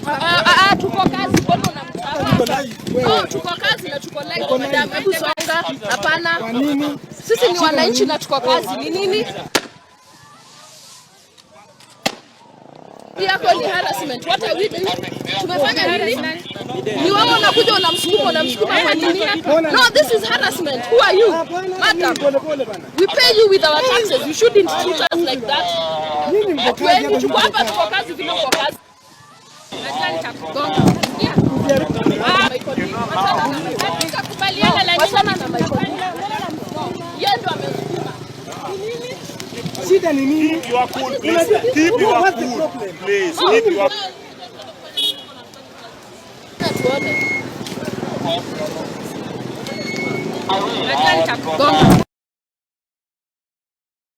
Ah, ah, ah, tuko kazi, mbona unamtaka? No, tuko kazi na tuko live, madam. Hebu songa. Hapana. Sisi ni wananchi na tuko kazi. Ni nini? Yako ni harassment. What are we doing? Tumefanya nini? Ni wewe unakuja unamsukuma kwa nini? No, this is harassment. Who are you? Madam. We pay you with our taxes. You shouldn't treat us like that. Hatuendi, tuko hapa, tuko kazi vile uko kazi. Najua nitakugonga. Ah, Michael. Tutakubaliana na Wachana na Michael. Yeye ndo amesukuma. Shida ni nini? Keep your cool, please. Keep your What's the cool, problem? please. Keep your Tuone. Najua nitakugonga.